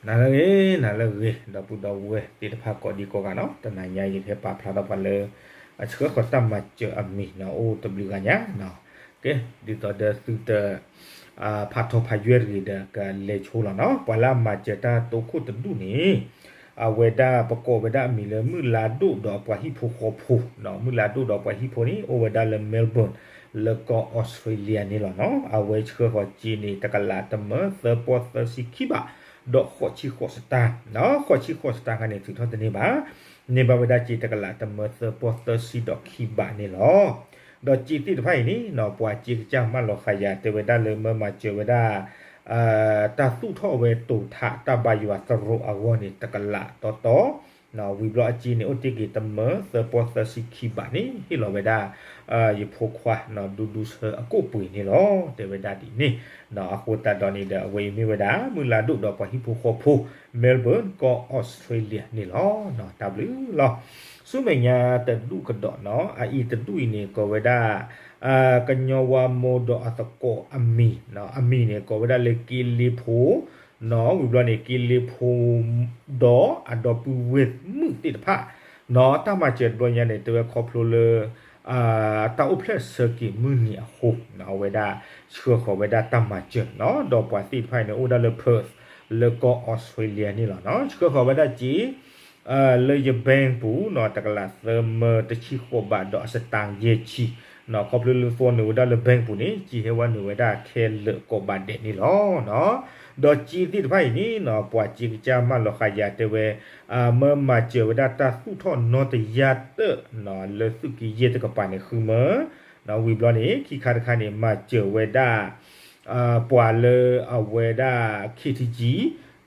နၤလၢအဂ့ၤ နၤလၢအဂ့ၤ ဒီပုၢ်ဒီဝဲၢ်သ့ၣ်တဖၣ်ကိးဒံကိးဂၤနီၤ, တနၤညါယကဟဲပာ်ဖျါထီၣ်ပှၤလၢ အဆှၢဃီၤတၢ်မၤစၢၤအမံၤနီၤ အိၣ်တဘျုးဂၤညါနီၤ. ကဲ ဒ်သိးဒီးသုတ ဖးထီဖးယွဲၢ်တဂ့ၤဒီးကလဲၤဆိလီၤနီၤ. ပှၤလၢအမၤစၢၤတၢ်တိခိၣ်တဒူၣ်န့ၣ် အဝဲဒၣ်ပကိးဝဲဒၣ်အမံၤလၢမုၢ်လါဒိၣ်ဒီးအပှၤဟံၣ်ဖိဃီဖိနီၤ, မုၢ်လါဒိၣ်ဒီးအပှၤဟံၣ်ဖိန့ၣ် အိၣ်ဝဲဒၣ်လၢ Melbourne လၢကီၢ်အီစထြ့လယါန့ၣ်လီၤနီၤ. အဝဲဆှၢဃီၤစ့န့ၣ် တကလးတမၢသၢပီၢ်သၢဆံခံဘး ဒီးဃိးဆံဃိးစတၢ်, ဃိးဆံဃိးစတၢ်ခါန့ၣ် ထုးထီၣ်တန့ၢ်ဘၣ်, န့ၢ်ဘၣ်ဝဲဒၣ်စ့တကလးတမၢသၢပီၢ်သၢဆံဒီးခံဘးန့ၣ်လီၤ. ဒီးစ့သ့ၣ်တဖၣ်အံၤန့ၣ်နီၤ ပှၤစ့ကစၢ်မၢလီၤဃာ်ယၤတဲဝဲဒၣ်လၢမၢမၤစၢၤဝဲဒၣ် တၢ်သူၣ်ထီၣ်ဝဲတိၤထးတၢ်ဘါယွၤသရိာ်အဂီၢ်န့ၣ် တကလးတီတီ, ဝံၤဘျီအစ့န့ၣ်အိၣ်တ့ၢ်က့ၤတမၢသၢပီၢ်သၢဆံခံဘးန့ၣ် ဟ့ၣ်လီၤဝဲဒၣ် ယဖိခွါ ဒူဒူဆၢအကိၣ်ပှ့ၤန့ၣ်လီၤ တဲဝဲဒၣ်ဒ်န့ၣ်. အဃိသတးဒီးန့ၣ်ဒီး အဝဲအံၤမ့ၢ်ဝဲဒၣ် မုၢ်လါဒိၣ်ဒီးပှၤဟံၣ်ဖိဃီဖိ Melbourne ကီၢ်အီစထြ့လယါန့ၣ်လီၤ. တၢ်ဘျုးလီၤ. ဆူမဲာ်ညါတဒူၣ်ကဒီးနီၤ အအံၤတဒူၣ်အံၤန့ၣ် ကိးဝဲဒၣ် ကညီဝါမိၢ်ဒီးအသကိးအမံၤ, အမံၤန့ၣ် ကိးဝဲဒၣ်လၢက့လ့ဖိနီၤ, ဝံၤဘျီန့ၣ် က့လ့ဖိ ဒီးအဒီပုၢ်ဝဲၢ်မုၣ်သ့ၣ်တဖၣ်နီၤ, တၢ်မၤစၢၤတဘျီညါန့ၣ် တဲဝဲခီဖျိလၢ တၢ်အိၣ်ဖျဲၣ်ဆၢက့ၤမုၢ်နံၤအဃိ အဝဲဒၣ်ဆှၢဃီၤဝဲဒၣ်တၢ်မၤစၢၤနီၤ, ဒီးပှၤသ့ၣ်တဖၣ်အံၤန့ၣ် အိၣ်ဝဲဒၣ်လၢ Perth လၢကီၢ်အီစထြ့လယါန့ၣ်လီၤနီၤ, ဆှၢဃီၤဝဲဒၣ်စ့ လၢယ bank ပူၤနီၤ တကလးသၢမၢတဆံဃိးဘးဒီးအစတၢ်ယဲၢ်ဆံနီၤ, ခီဖျိလၢသိနုာ်ဝဲဒၣ်လၢ bank ပူၤန့ၣ် စ့ဟဲဝဲနုာ်ဝဲဒၣ်ခဲလၢာ်ကိးဘးဒဲးန့ၣ်လီၤ. ဒီးစ့သ့ၣ်တဖၣ်အံၤန့ၣ်နီၤ ပှၤစ့ကစၢ်မၢလီၤဃာ်ယၤတဲဝဲ မၢမၤစၢၤဝဲဒၣ်တၢ်သူၣ်ထီၣ်နီတယါတၢၢ်နီၤ လၢသုးက့ယဲၢ်တကပၤန့ၣ် ဃုမၢ ဝံၤဘျီန့ၣ် ခံခါတခါန့ၣ် မၤစၢၤဝဲဒၣ် ပှၤလၢအဝဲဒၣ် ခ့ထံ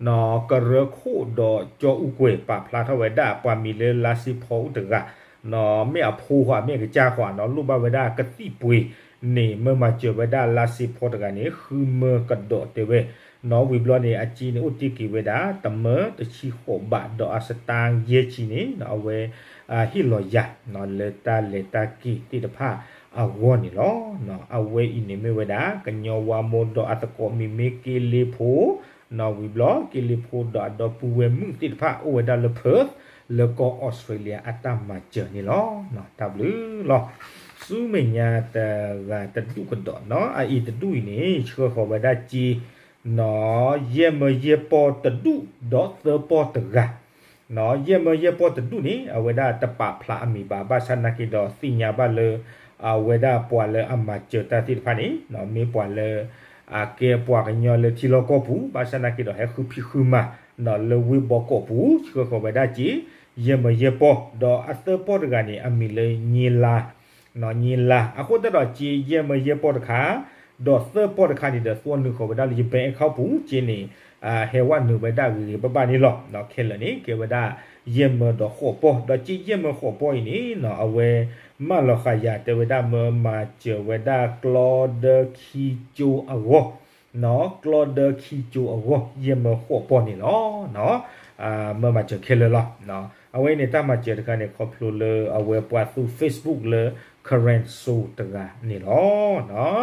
ကံ ကရၢခိၣ်ဒီးကၠီအူကွဲၤ ပာ်ဖျါထီၣ်ဝဲဒၣ် ပှၤမံၤလၢလါစ့ဖီအိၣ်တဂၤ မ့ၢ်အဖိဃီ မ့ၢ်အကစၢ်ဃီနီၤ လိၣ်ဘၣ်ဝဲဒၣ်ကသံၣ်ပှ့ၤန့ၣ် မၢမၤစၢၤဝဲဒၣ်လါစ့ဖီတဂၤန့ၣ် ဃုမၢကဒီးတဲဝဲနီၤ, ဝံၤဘျီန့ၣ် အစ့န့ၣ်အိၣ်တ့ၢ်က့ၤဝဲဒၣ် တမၢတဆံဃိးဘးဒီးအစတၢ်ယဲၢ်ဆံန့ၣ် အဝဲ ဟ့ၣ်လီၤယၤ လၢတၢ်လဲၤတၢ်က့ၤသ့ၣ်တဖၣ်အဂီၢ်န့ၣ်လီၤ. အဝဲအံၤန့ၣ်မ့ၢ်ဝဲဒၣ် ကညီဝါမိၢ်ဒီးအသကိးမံၤမ့ၢ်က့လ့ဖိနီၤ, ဝံၤဘျီ က့လ့ဖိဒီးအဒီပုၢ်ဝဲၢ်မုၣ်သ့ၣ်တဖၣ် အိၣ်ဝဲဒၣ်လၢ Perth လၢကီၢ်အီစထြ့လယါအတၢ်မၤစၢၤန့ၣ်လီၤ. တၢ်ဘျုးလီၤ. ဆူမဲာ်ညါတဂၤတဒူၣ်ကဒီးနီၤ အအံၤတဒူၣ်အံၤန့ၣ် ဆှၢဃီၤဝဲဒၣ်စ့ နီၤ ယဲၢ်မၢယဲၢ်ပီၢ်တဒူၣ်ဒီးသၢပီၢ်တဂၤ နီၤ ယဲၢ်မၢယဲၢ်ပီၢ်တဒူၣ်န့ၣ် အဝဲဒၣ်တပာ်ဖျါအမံၤဘၣ် ဘၣ်ဆၣ်နာ်က့ဒီးသ့ၣ်ညါဘၣ်လၢ အဝဲဒၣ်ပှၤလၢအမၤစၢၤတၢ်သ့ၣ်တဖၣ်န့ၣ် မ့ၢ်ပှၤလၢ အကဲပှၤကညီလၢထံလီၢ်ကီၢ်ပူၤ ဘၣ်ဆၣ်နာ်က့ဒီးဟဲဃုဖံးဃုမၤ လၢဝ့ၢ်ဘီကီးပူၤ ဆှၢဃီၤဝဲဒၣ်စ့ ယဲၢ်မၢယဲၢ်ပီၢ် ဒီးအသၢပီၢ်တဂၤန့ၣ် အမံၤလၢည့လါ ည့လါ အဃိသတးဒီးစ့ယဲၢ်မၢယဲၢ်ပီၢ်တခါ ဒီးသၢပီၢ်တခါန့ၣ်ဒီး သီနုာ်ဃီၤဝဲဒၣ်လၢယ bank account ပူၤ စ့န့ၣ် ဟဲဝဲနုာ်ဝဲဒၣ်ဂ့ၤဂ့ၤဘၣ်ဘၣ်န့ၣ်လီၤ. ခဲလၢာ်န့ၣ် ကဲဝဲဒၣ် ယဲၢ်မၢဒီးဃိးပီၢ် ဒီးစ့ယဲၢ်မၢဃိးပီၢ်အံၤန့ၣ် အဝဲ မၢလီၤဃာ်ယၤတဲဝဲဒၣ်မၢမၤစၢၤဝဲဒၣ်ကျီဒီခံကၠိအဂီၢ် ကျီဒီခံကၠိအဂီၢ် ယဲၢ်မၢဃိးပီၢ်န့ၣ်လီၤ. မၢမၤစၢၤခဲလၢာ်လီၤ. အဝဲအံၤန့ၣ် တၢ်မၤစၢၤတခါန့ၣ် ခီဖျိလၢအဝဲပှၤသူ Facebook လၢ Karen So တဂၤန့ၣ်လီၤ.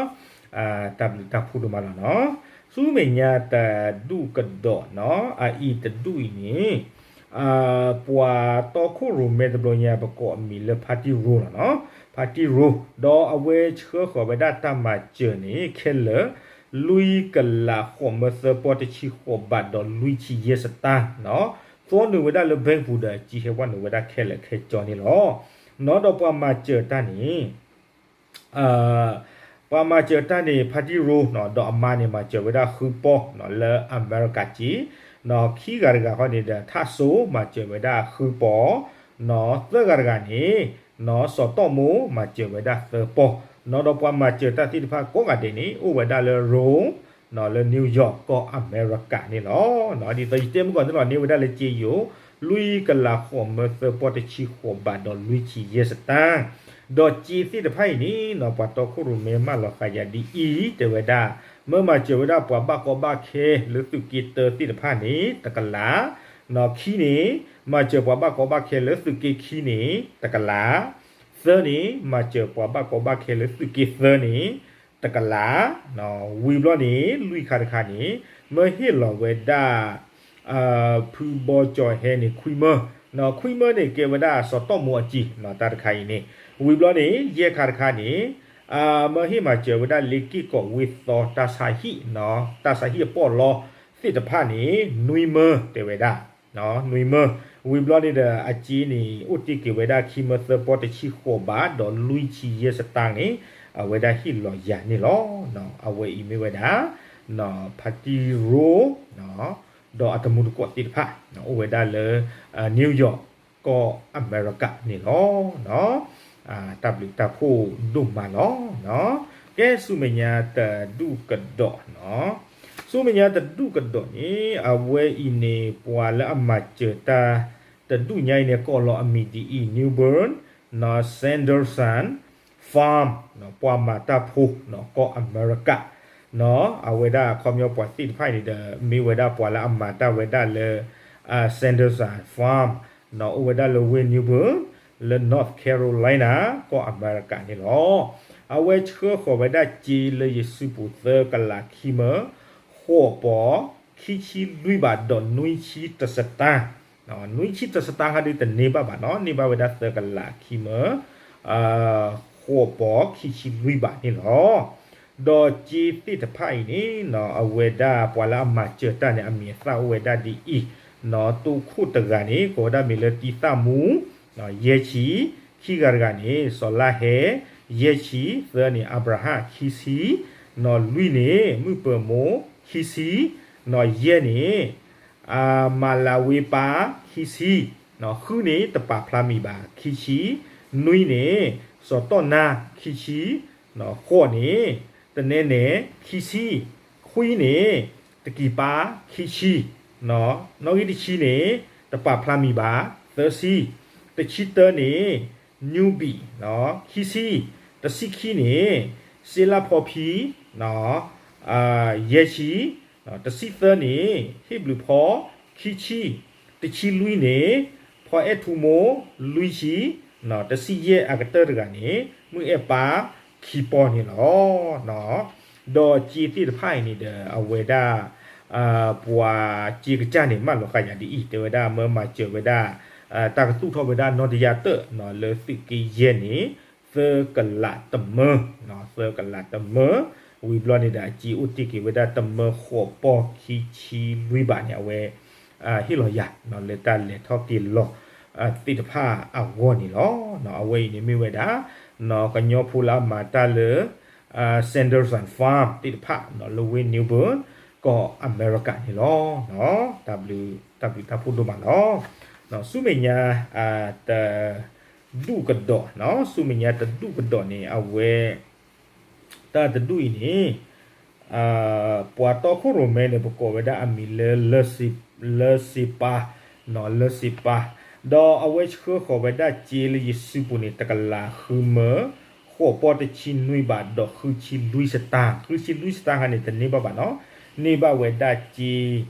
တၢ်ဘျုးတၢ်ဖှိၣ်ဒိၣ်မးလီၤနီၤ. ဆူမဲာ်ညါတဒူၣ်ကဒီးနီၤ အအံၤတဒူၣ်အံၤန့ၣ် ပှၤတီခိၣ်ရိၣ်မဲတဘျီညါ ပကိးအမံၤလၢ ဖါတံၢ်ရိၤလီၤနီၤ. ဖါတံၢ်ရိၤ ဒီးအဝဲဆှၢဃီၤဝဲဒၣ်တၢ်မၤစၢၤန့ၣ် ခဲလၢာ် လွံၢ်ကလးဃိးမၢသၢပီၢ်တဆံဃိးဘးဒီးလွံၢ်ဆံယဲၢ်စတၢ်နီၤ. သီနုာ်ဝဲဒၣ်လၢ bank ပူၤဒီး စ့ဟဲဝဲနုာ်ဝဲဒၣ်ခဲလၢာ်ခဲဆ့န့ၣ်လီၤ. နီၤဒီးပှၤမၤစၢၤတၢ်န့ၣ် ပှၤမၤစၢၤတၢ်န့ၣ် ဖါတံၢ်ရိၤနီၤ ဒီးအမါန့ၣ် မၤစၢၤဝဲဒၣ်ဃုပီၢ်နီၤ လၢအမဲရကၤစ့, နီၤ ခံဂၤတဂၤဃီန့ၣ်ဒီး ထၣ်စိ မၤစၢၤဝဲဒၣ်ဃုပီၢ်, နီၤ သၢဂၤတဂၤန့ၣ် နီၤ စီၤတီၣ်မိၣ် မၤစၢၤဝဲဒၣ်သၢပီၢ်, နီၤဒီးပှၤမၤစၢၤတၢ်သ့ၣ်တဖၣ်ကိးဂၤဒဲးန့ၣ် အိၣ်ဝဲဒၣ်လၢ Rome နီၤ လၢ New York ကီၢ်အမဲရကၤန့ၣ်လီၤ. နီၤ ဒ်သိးယတဲမုၢ်ကီၢ်န့ၣ်လီၤ န့ၢ်ဝဲဒၣ်လၢစ့ယိၤ လွံၢ်ကလးဃိးမၢသၢပီၢ်တဆံဃိးဘးဒီးလွံၢ်ဆံယဲၢ်စတၢ် ဒီးစ့သ့ၣ်တဖၣ်အံၤန့ၣ်နီၤ ပှၤတီခိၣ်ရိၣ်မဲမၢလီၤဃာ်ယၤဒ်အံၤ တဲဝဲဒၣ် မၢမၤစၢၤဝဲဒၣ်ပှၤဘၣ်ကီဘၣ်ခဲလၢသုးက့တၢသ့ၣ်တဖၣ်န့ၣ် တကလး, နီၤ ခံန့ၣ် မၤစၢၤပှၤဘၣ်ကီဘၣ်ခဲလၢသုးက့ခံန့ၣ် တကလး, သၢန့ၣ် မၤစၢၤပှၤဘၣ်ကီဘၣ်ခဲလၢသုးက့သၢန့ၣ် တကလး, ဝံၤဘျီန့ၣ် လွံၢ်ခါတခါန့ၣ် မၢဟ့ၣ်လီၤဝဲဒၣ် ဖုဘီကၠီၤဟဲန့ၣ် ခွံမၢ, ခွံမၢန့ၣ်ကဲဝဲဒၣ်စီၤတီၣ်မိအစ့ တၢ်တခါအံၤန့ၣ်, ဝံၤဘျီန့ၣ် ယဲၢ်ခါတခါန့ၣ် မၢဟ့ၣ်မၤစၢၤဝဲဒၣ်လ့က့ၢ်ကီးဝ့ၢ်သီ တၢ်ဆါဟံၣ်, တၢ်ဆါဟံၣ်အပီၣ်လီသ့ၣ်တဖၣ်န့ၣ် နွံမၢတဲဝဲဒၣ် နွံမၢ, ဝံၤဘျီန့ၣ်ဒီး အစ့န့ၣ် အိၣ်တ့ၢ်က့ၤဝဲဒၣ်ခံမၢသၢပီတဆံဃိးဘး ဒီးလွံၢ်ဆံယဲၢ်စတၢၣ်န့ၣ် အဝဲဒၣ်ဟ့ၣ်လီၤယၤန့ၣ်လီၤ. အဝဲအံၤမ့ၢ်ဝဲဒၣ် ဖါတံၢ်ရိ ဒီးအတမူတကိးသ့ၣ်တဖၣ် အိၣ်ဝဲဒၣ်လၢ New York ကီၢ်အမဲရကၤန့ၣ်လီၤ. တၢ်ဘျုးတၢ်ဖှိၣ်ဒိၣ်မးလီၤ. ကဲဆူမဲာ်ညါတဒူၣ်ကဒီးနီၤ, ဆူမဲာ်ညါတဒူၣ်ကဒီးန့ၣ် အဝဲအံၤန့ၣ် ပှၤလၢအမၤစၢၤတၢ်တဒူၣ်ညါအံၤန့ၣ် ကိးလီၤအမံၤဒ်အံၤ New Bern Sanderson Farm ပှၤမၤတၢ်ဖိ ကီၢ်အမဲရကၤ အဝဲဒၣ်အခီပညီပှၤသ့ၣ်တဖၣ်အံၤန့ၣ်ဒီး မ့ၢ်ဝဲဒၣ်ပှၤလၢအမၤတၢ်ဝဲဒၣ်လၢ Sanderson Farm အိၣ်ဝဲဒၣ်လၢဝ့ၢ် New Bern လၢ North Carolina ကီၢ်အမဲရကၤန့ၣ်လီၤ. အဝဲဆှၢဃီၤဝဲဒၣ်စ့လၢယစုပူၤ သၢကလးခံမၢ ဃိးပီၤ ခံဆံလွံၢ်ဘး ဒီးနွံဆံတစတၣ် နွံဆံတစတၣ်ခါဒ်တန့ၢ်ဘၣ်ဘၣ်နီၤ, န့ၢ်ဘၣ်ဝဲဒၣ်သၢကလးခံမၢ ဃိးပီၤ ခံဆံလွံၢ်ဘးန့ၣ်လီၤ. ဒီးစ့သ့ၣ်တဖၣ်အံၤန့ၣ် အဝဲဒၣ်ပှၤလၢအမၤစၢၤတၢ်န့ၣ် အမံၤအသၣ်အိၣ်ဝဲဒၣ်ဒ်အံၤ, တိခိၣ်တဂၤန့ၣ် ကိးဝဲဒၣ်မ့ၢ်လၢတံသၣ်မူ ယဲၢ်ဆံ, ခံဂၤတဂၤန့ၣ် စီၤလါဟဲ ယဲၢ်ဆံ, သၢန့ၣ် အၤဘြၤဟၣ် ခံဆံ, နီၢ်လွံၢ်န့ၣ် မုၢ်ပၢၤမိၢ် ခံဆံ, နီၢ်ယဲၢ်န့ၣ် မၤလၤဝ့ပၢ် ခံဆံ, ဃုန့ၣ် တပာ်ဖျါမံၤဘၣ် ခံဆံ, နွံန့ၣ် စီၤတီၢ်နါ ခံဆံ, ဃိးန့ၣ် တနဲနဲ ခံဆံ, ခွံန့ၣ် တကံၤပၢ် ခံဆံ, နီၣ်ဂံၢ်တဆံန့ၣ် တပာ်ဖျါမံၤဘၣ် သၢဆံ, တဆံတၢန့ၣ် ညူဘံၣ် ခံဆံ, တဆံခံန့ၣ် စ့လါဖီဖံ ယဲၢ်ဆံ, တဆံသၢန့ၣ် ဟ့ၣ်ဘျုးဖီ ခံဆံ, တဆံလွံၢ်န့ၣ် ဖီအဲၣ်ထူမိၢ် လွံၢ်ဆံ, တဆံယဲၢ်အကတၢၢ်တဂၤန့ၣ် မုၢ်အဲၣ်ပၢ် ခံပီၢ်န့ၣ်လီၤ. ဒီးစ့သ့ၣ်တဖၣ်အံၤန့ၣ်ဒီး အဝဲဒၣ် ပှၤစ့ကစၢ်န့ၣ် မၢလီၤဃာ်ယၤဒ်အံၤ တဲဝဲဒၣ် မၢမၤစၢၤဝဲဒၣ် တၢ်ကသူၣ်ထီၣ်ဝဲဒၣ်နီၢ်တယၢ်တၢၣ် လၢသုးက့ယဲၢ်န့ၣ် သၢကလးတမၢ, သၢကလးတမၢ, ဝံၤဘျီန့ၣ်ဒီး အစ့အိၣ်တ့ၢ်က့ၤဝဲဒၣ်တမၢဃိးပီၢ်ခံဆံလွံၢ်ဘးန့ၣ် အဝဲ ဟ့ၣ်လီၤယၤ လၢတၢ်လဲၤထီၣ်က့ၤလီၤ သ့ၣ်တဖၣ်အဂီၢ်န့ၣ်လီၤ. အဝဲအံၤန့ၣ်မ့ၢ်ဝဲဒၣ် ကညီဖိလၢအမၤတၢ်လၢ Sanderson Farm သ့ၣ်တဖၣ် လၢဝ့ၢ် New Bern ကီၢ်အမဲရကၤန့ၣ်လီၤ. တၢ်ဘျုးတၢ်ဖှိၣ်ဒိၣ်မးလီၤ. ဆူမဲာ်ညါ တဒူၣ်ကဒီး, ဆူမဲာ်ညါတဒူၣ်ကဒီးန့ၣ် အဝဲ တၢ်တဒူၣ်အံၤန့ၣ် ပှၤတီခိၣ်ရိၣ်မဲန့ၣ် ပကိးဝဲဒၣ်အမံၤလၢ လၢစ့ပါ, လၢစ့ပါ, ဒီးအဝဲဆှၢဃီၤဝဲဒၣ်စ့လၢယစုပူၤန့ၣ် တကလးဃုမၢ ဃိးပီၢ်တဆံနွံဘး ဒီးဃုဆံလွံၢ်စတၢၣ်, ဃုဆံလွံၢ်စတၢၣ်ခါန့ၣ် တန့ၢ်ဘၣ်ဘၣ်နီၤ, န့ၢ်ဘၣ်ဝဲဒၣ်စ့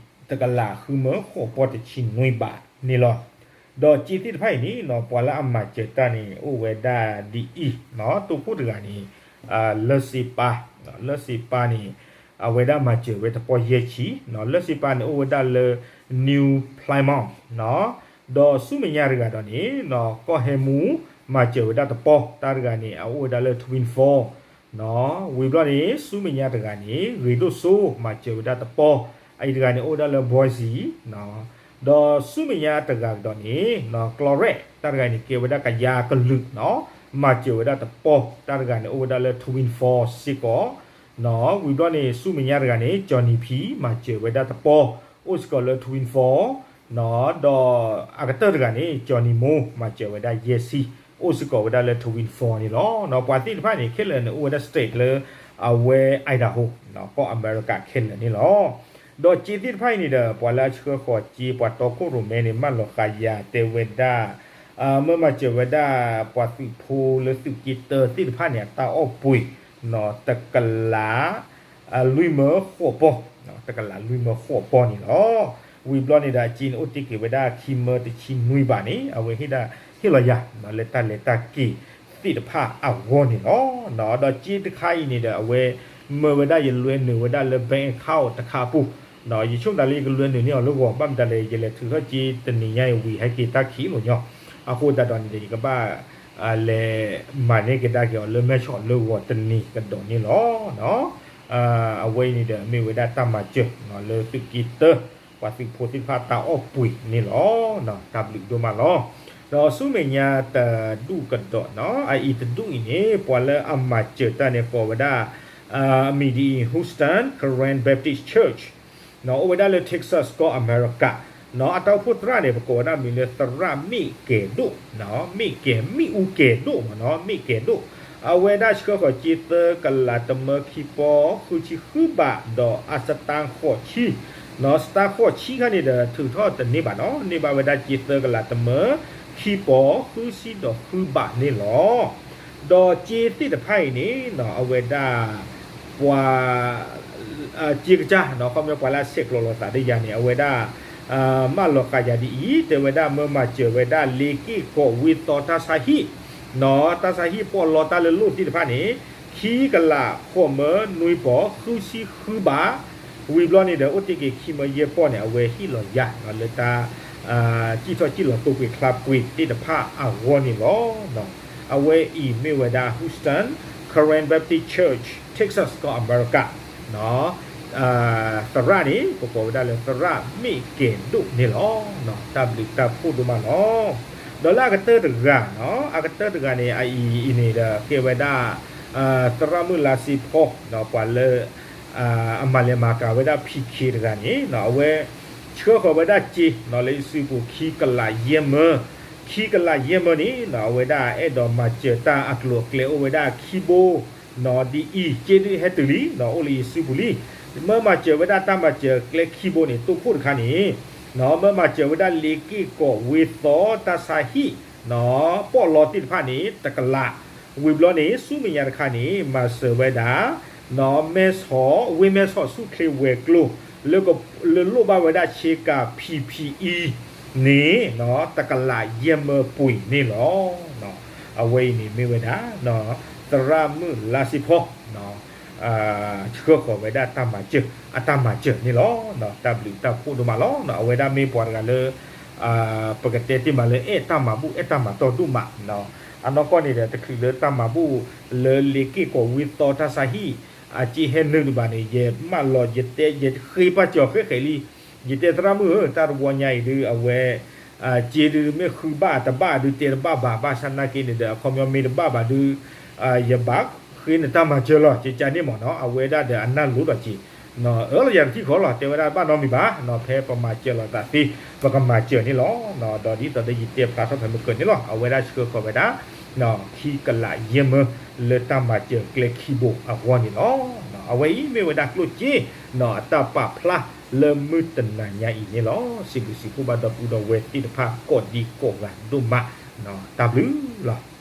တကလးဃုမၢ ဃိးပီၢ်တဆံနွံဘးန့ၣ်လီၤ. ဒီးစ့သ့ၣ်တဖၣ်အံၤန့ၣ် ပှၤလၢအမၤစၢၤတၢ်န့ၣ် အိၣ်ဝဲဒၣ်ဒ်အံၤ, တိခိၣ်တဂၤန့ၣ် လၢစ့ပါ, လၢစ့ပါန့ၣ် အဝဲဒၣ်မၤစၢၤဝဲတပီၢ်ယဲၢ်ဆံ, လၢစ့ပါန့ၣ် အိၣ်ဝဲဒၣ်လၢ New Plymouth ဒီးဆူမဲာ်ညါတဂၤဒီးန့ၣ် ကီၢ်ဟဲမူ မၤစၢၤဝဲဒၣ်တပီၢ်, တၢ်တဂၤန့ၣ် အအိၣ်ဝဲဒၣ်လၢ Twin Falls ဝံၤဘျီန့ၣ် ဆူမဲာ်ညါတဂၤန့ၣ် ဂ့ၤဒိၣ်စိ မၤစၢၤဝဲဒၣ်တပီၢ်, အအံၤတဂၤန့ၣ် အိၣ်ဝဲဒၣ်လၢ Boise ဒီးဆူမဲာ်ညါတဂၤကဒီးန့ၣ် ကျီရဲၣ် တၢ်တဂၤန့ၣ် ကဲဝဲဒၣ်ကယၤကလုာ်နီၤ, မၤစၢၤဝဲဒၣ်တပီၢ်, တၢ်တဂၤန့ၣ် အိၣ်ဝဲဒၣ်လၢ Twin Falls စ့ၢ်ကီး, ဝံၤဘျီန့ၣ် ဆူမဲာ်ညါတဂၤန့ၣ် Johnny P မၤစၢၤဝဲဒၣ်တပီၢ်, အိၣ်စ့ၢ်ကီးလၢ Twin Falls ဒီးအကတၢၢ်တဂၤန့ၣ် Johnny Mo မၤစၢၤဝဲဒၣ်ယဲၢ်ဆံ, အိၣ်စ့ၢ်ကီးဝဲဒၣ်လၢ Twin Falls န့ၣ်လီၤ. ပှၤသ့ၣ်တဖၣ်န့ၣ် ခဲလၢာ်န့ၣ် အိၣ်ဝဲဒၣ် state လၢအဝဲ Idaho ကီၢ်အမဲရကၤခဲလၢာ်န့ၣ်လီၤ. ဒီးစ့သ့ၣ်တဖၣ်အံၤန့ၣ်ဒီး ပှၤလၢအဆှၢဃီၤစ့ ပှၤတီခိၣ်ရိၣ်မဲန့ၣ် မၢလီၤဃာ်ယၤတဲဝဲဒၣ် မၢမၤစၢၤဝဲဒၣ် ပှၤသုးဖိလၢသုးက့တၢသ့ၣ်တဖၣ်န့ၣ် အတၢ်အီၣ်ပှ့ၤ တကလး လွံၢ်မၢဃိးပီၢ်, တကလးလွံၢ်မၢဃိးပီၢ်န့ၣ်လီၤ. ဝံၤဘျီန့ၣ်ဒီး အစ့န့ၣ် အိၣ်တ့ၢ်က့ၤဝဲဒၣ်ခံမၢတဆံနွံဘးန့ၣ် အဝဲဟ့ၣ်ဒၣ်ဟ့ၣ်လီၤယၤ လၢတၢ်လဲၤတၢ်က့ၤသ့ၣ်တဖၣ်အဂီၢ်န့ၣ်လီၤ. ဒီးစ့တခါအံၤန့ၣ်ဒီး အဝဲမၢဝဲဒၣ်ယလွဲနုာ်ဝဲဒၣ်လၢ bank account တခါအပူၤ ယဆိကမိၣ်တၢ်လၢယကလဲၤနုာ်န့ၢ်အီၤလၢဂီၤ ဘၣ်မတၤလဲၣ် ယလဲၤထုးထီၣ်စ့တနံၤညါအံၤဝံၤ ဟဲက့ၤတၢ်ခံးလီၤညီ, အဃိသတးဒီးန့ၣ်ဒီး ယကဘၣ် လဲၤမၤန့ၢ်ကဒါက့ၤအီၤလၢမဲဆီးလၢဂီၤတနံၤကဒီးန့ၣ်လီၤ. အဝဲအံၤန့ၣ်ဒီး မ့ၢ်ဝဲဒၣ်တၢ်မၤစၢၤ လၢသုးက့တၢ ပှၤသုးဖိသ့ၣ်တဖၣ်တၢ်အီၣ်ပှ့ၤန့ၣ်လီၤ. တၢ်ဘျုးဒိၣ်မးလီၤ. ဒီးဆူမဲာ်ညါတဒူၣ်ကဒီးနီၤ အအံၤတဒူၣ်အံၤန့ၣ် ပှၤလၢအမၤစၢၤတၢ်န့ၣ် ကိးဝဲဒၣ် အမံၤဒ်အံၤ Houston Karen Baptist Church နီၤ အိၣ်ဝဲဒၣ်လၢ Texas ကီၢ်အမဲရကၤ နီၤ အတၢ်အိၣ်ဖှိၣ်သရၣ်န့ၣ် ပကိးဝဲဒၣ်မံၤလၢသရၣ်မ့ၣ်ကဲၤဒိၣ် မ့ၣ်ကဲၤ မ့ၣ်အူကဲၤဒိၣ်မ့ၢ်နီၤ မ့ၣ်ကဲၤဒိၣ် အဝဲဒၣ်ဆှၢဃီၤစ့သၢကလးတမၢခံပီ ဃုဆံဃုဘး ဒီးအစတါဃိးဆံ နီၤ စတါဃိးဆံခါန့ၣ်ဒီး ထုးထီၣ်တန့ၢ်ဘၣ်နီၤ န့ၢ်ဘၣ်ဝဲဒၣ်စ့သၢကလးတမၢခံပီ ဃုဆံဒီးဃုဘးန့ၣ်လီၤ. ဒီးစ့သ့ၣ်တဖၣ်အံၤန့ၣ်နီၤ အဝဲဒၣ် ပှၤ စ့ကစၢ်နီၤ ခီပညီပှၤလၢအဆဲးကျိးလိာ်သးဒီးယၤန့ၣ် အဝဲဒၣ် မၢလီၤဃာ်ယၤဒ်အံၤ တဲဝဲဒၣ်မၢမၤစၢၤဝဲဒၣ်လ့က့ၢ်ကီးဝ့သီတၢ်ဆါဟံၣ် နီၤ တၢ်ဆါဟံၣ်ပီၣ်လီတၢ်လၢလိၣ်သ့ၣ်တဖၣ်န့ၣ် ခံကလးဃိးမၢနွံပီ ဃုဆံဃုဘး ဝံၤဘျီန့ၣ်ဒီး အိၣ်တ့ၢ်က့ၤခံမၢယဲၢ်ပီၢ်န့ၣ် အဝဲဟ့ၣ်လီၤယၤ လၢတၢ် စံၣ်ထီၣ်စံၣ်လီၤတိာ်ကွံာ်ချါပှ့ၤသ့ၣ်တဖၣ်အဂီၢ်န့ၣ်လီၤ. အဝဲအံၤမ့ၢ်ဝဲဒၣ် Houston Karen Baptist Church Texas ကီၢ်အမဲရကၤ သရၣ်န့ၣ် ပကိးဝဲဒၣ်လၢသရၣ်မ့ၣ်ကဲၤဒိၣ်န့ၣ်လီၤ. တၢ်ဘျုးတၢ်ဖှိၣ်ဒိၣ်မးလီၤ. ဒီးလၢအကတၢၢ်တဂၤနီၤ အကတၢၢ်တဂၤန့ၣ် အအံၤအံၤန့ၣ်ဒီး ကဲဝဲဒၣ် သရၣ်မုၣ်လါစ့ဖီ ပှၤလၢ အမၤလဲၤမၤကၤဝဲဒၣ် ဖံခ့ တဂၤန့ၣ် အဝဲ ဆှၢဃီၤဝဲဒၣ်စ့နီၤ လၢယစုပူၤ ခံကလးယဲၢ်မၢ ခံကလးယဲၢ်မၢန့ၣ်နီၤ အဝဲဒၣ်အဲၣ်ဒိးမၤစၢၤတၢ်အကျိၤအကျဲအိၣ်ဝဲဒၣ်ခံဘိနီၤ ဒ်အံၤ စ့ဒုးဟဲတုၤလံနီၤ အိၣ်လၢယစုပူၤလံ မၢမၤစၢၤဝဲဒၣ်တၢ်မၤစၢၤကျဲခံဘိန့ၣ် တိၢ်ခိၣ်တခါန့ၣ်နီၤ မၢမၤစၢၤဝဲဒၣ်လ့က့ၢ်ကီးဝ့သီတၢ်ဆါဟံၣ်နီၤ ပီၣ်လီသ့ၣ်တဖၣ်န့ၣ် တကလး ဝံၤဘျီန့ၣ် ဆူမဲာ်ညါတခါန့ၣ် မၤစၢၤဝဲဒၣ် နီၤ မဲဆီး ဝ့ၢ်မဲဆီးဆူၣ်ချ့ဝဲၤကျိၤ လၢလိၣ်ဘၣ်ဝဲဒၣ်ဆ့ကၤ ဖံဖံအံၤန့ၣ်နီၤ တကလးယဲၢ်မၢပှ့ၤန့ၣ်လီၤ. အဝဲအံၤန့ၣ်မ့ၢ်ဝဲဒၣ် သရၣ်မုၣ်လါစ့ဖီ ဆှၢဃီၤဝဲဒၣ်တၢ်မၤစၢၤ အတၢ်မၤစၢၤန့ၣ်လီၤ. တၢ်ဘျုးတၢ်ဖှိၣ်ဒိၣ်မးလီၤ. အဝဲဒၣ်မ့ၢ်ပှၤတဂၤလၢ ပကတဲတ့ၢ်မးလၢအဲၣ်တၢ်မၤဘူၣ်အဲၣ်တၢ်မၤတီၢ်ဒိၣ်မး အနီၢ်ကီၢ်န့ၣ်ဒီး တချုးလၢတၢ်မၤဘူၣ်လၢလ့က့ၢ်ကီးဝ့သီတၢ်ဆါဟံၣ် အစ့ဟဲနုာ်ဒံးဘၣ်န့ၣ် ယမၢလီၤ ယတဲ ယဃ့ပာ်စၢၤဃဲဃဲလံ ယတဲသရၣ်မုၣ်ဧၢ တၢ်တဝီညါအံၤဒုး အဝဲ စ့ဒုးမ့ၢ်ဃုဘၣ်တဘၣ်ဒုး တဲတဘၣ်ဘၣ် ဘၣ်ဆၣ်နာ်က့န့ၣ်ဒီး အခီပညီမ့ၢ်တဘၣ်ဘၣ်ဒုး ယဘၣ်ဃ့နတၢ်မၤစၢၤလီၤ ကကန့ၣ်မ့ၢ်နီၤ အဝဲဒၣ်ဒီးအနၢ်လိၤဒီးက့ၤ အၢလီၤယၤတထံၣ်ဃီလီၤ တဲဝဲဒၣ်ဘၣ်နီတမံၤဘၣ် ဖဲပမၤစၢၤလိာ်သးသ့ ပကမၤစၢၤန့ၣ်လီၤ. ဒီးဒ်သိးဒီးယတဲဖျါထီၣ်ဖဲမုၢ်ကၢၢ်န့ၣ်လီၤ အဝဲဒၣ်ဆှၢဃီၤဝဲဒၣ် ခံကလးယဲၢ်မၢ လၢတၢ်မၤစၢၤကျဲခံဘိအဂီၢ်န့ၣ်လီၤ. အဝဲအံၤမ့ၢ်ဝဲဒၣ်ကျိၣ်စ့ အတၢ်ပာ်ဖျါလၢမုၢ်တနၤညါအံၤန့ၣ်လီၤ. စံးဘျုးစံးဖှိၣ်ဘၣ်ဒီပုၢ်ဒီဝဲၢ်သ့ၣ်တဖၣ်ကိးဒံကိးဂၤဒိၣ်မး တၢ်ဘျုးလီၤ.